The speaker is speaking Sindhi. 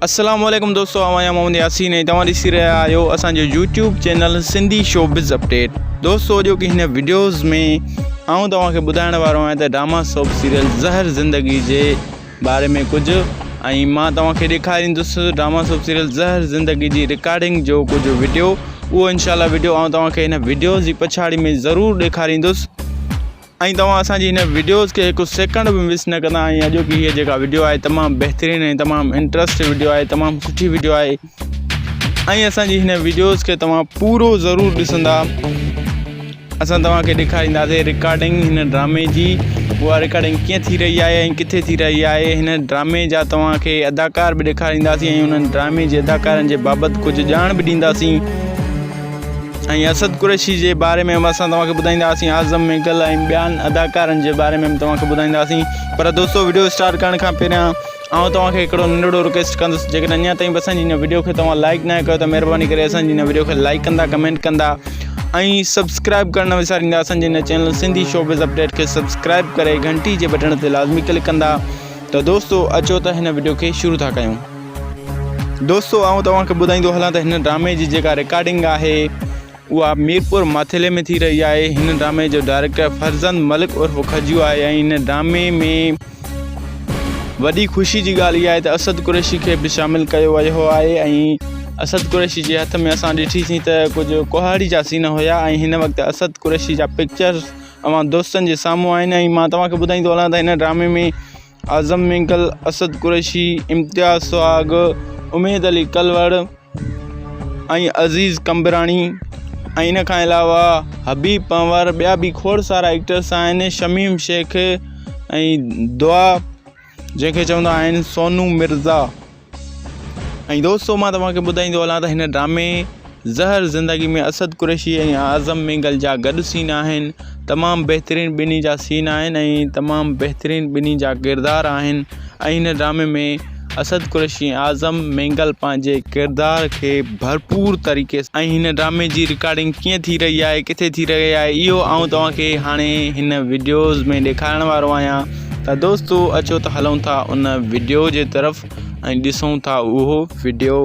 السلام عليڪم دوستو آئون آهيان محمد ياسين ۽ توهان ڏسي رهيا آهيو اسان جو YouTube channel Sindhi showbiz update دوستو اڄوڪي هن وڊيوز ۾ آئون توهان کي ٻڌائڻ وارو آهيان ته ڊراما سوپ سيريل زهر زندگي جي باري ۾ ڪجهه ۽ مان توهان کي ڏيکاريندس ڊراما سوپ سيريل زهر زندگي جي رڪارڊنگ جو ڪجهه وڊيو اهو انشاء الله وڊيو آئون توهان کي هن وڊيوز جي پڇاڙي ۾ ضرور ڏيکاريندس ۽ توهان اسان جي هن وڊيوز کي هڪ سيڪنڊ به مس نه ڪندا ۽ اڄوڪي هيء جيڪا وڊيو آهي تمام بهترين ۽ تمام انٽرسٽ وڊيو آهي تمام سٺي وڊيو آهي ۽ اسان جي هن وڊيوز کي توهان پورو ضرور ڏسندا اسان توهان کي ڏيکارينداسين رڪارڊنگ هن ڊرامي جي اها رڪارڊنگ ڪيئن ٿي رهي آهي ۽ ڪٿي ٿي رهي آهي هن ڊرامي جا توهان کي اداڪار به ڏيکارينداسين ۽ انهن ڊرامي جي اداڪارن جي بابت ڪجهه ڄاڻ به ڏينداسين ۽ اسد قريشي جي باري ۾ به اسان توهان کي ٻڌائينداسين اعظم مينگل ۽ ٻين اداڪارن جي باري ۾ به توهان کي ٻڌائينداسين پر دوستو وڊيو اسٽارٽ ڪرڻ کان پهريان آئون توهان کي هڪڙو ننڍڙو رڪويسٽ ڪندس جيڪڏهن اڃا تائين به اسان جي هن وڊيو کي توهان لائڪ نه ڪيو ته مهرباني ڪري اسان جي هن وڊيو کي لائڪ ڪندا ڪمينٽ ڪندا ۽ سبسڪرائب ڪرڻ نه وساريندا اسان جي هن چينل سنڌي شوبز اپڊيٽ کي سبسڪرائب ڪري گهنٽي جي بٽڻ تي لازمي ڪلڪ ڪندا ته دوستو اچو ته هن وڊيو کي شروع ٿا ڪيون. دوستو آئون توهان کي ٻڌائيندو هلان ته هن ڊرامي جي جيڪا رڪارڊنگ آهي اها ميرپور ماٿيلي ۾ ٿي رهي آهي هن ڊرامي جو ڊائريڪٽر فرزند ملڪ عرف کجيو آهي ۽ هن ڊرامي ۾ وڏي خوشي جي ڳالهه اها آهي ته اسد قريشي کي به شامل ڪيو ويو آهي ۽ اسد قريشي جي هٿ ۾ اسان ڏٺيسين ته ڪجهه ڪهاڙي جا سين هيا ۽ هن وقت اسد قريشي جا پڪچرز اوهان دوستن جي سامهون آهن ۽ مان توهان کي ٻڌائيندو هلان ته هن ڊرامي ۾ اعظم مينگل، اسد قريشي، امتياز سهاڳ، اميد علي ڪلوڙ ۽ عزيز قمبراڻي ۽ ان کان علاوه حبيب پنهور ٻيا به کوڙ سارا ايڪٽرس آهن شميم شيخ ۽ دعا جنهن کي چوندا آهن سونو مرزا. ۽ دوستو مان توهان کي ٻڌائيندو هلان ته هن ڊرامي زهر زندگي ۾ اسد قريشي ۽ اعظم مينگل جا گڏ سين آهن تمام بهترين ٻنهي جا سين آهن ۽ تمام بهترين ٻنهي جا ڪردار آهن ۽ هن ڊرامي ۾ اسد قريشي ۽ اعظم مينگل پنهنجي ڪردار کي ڀرپور طريقي ۽ هن ڊرامي جي رڪارڊنگ ڪيئن ٿي رهي آهي ڪٿي ٿي رهي آهي اهو آئون توهان کي هاڻي هن وڊيوز ۾ ڏيکارڻ وارو آهيان ته دوستو اچو ته هلون ٿا ان وڊيو جي طرف ۽ ڏسون ٿا اهو وڊيو.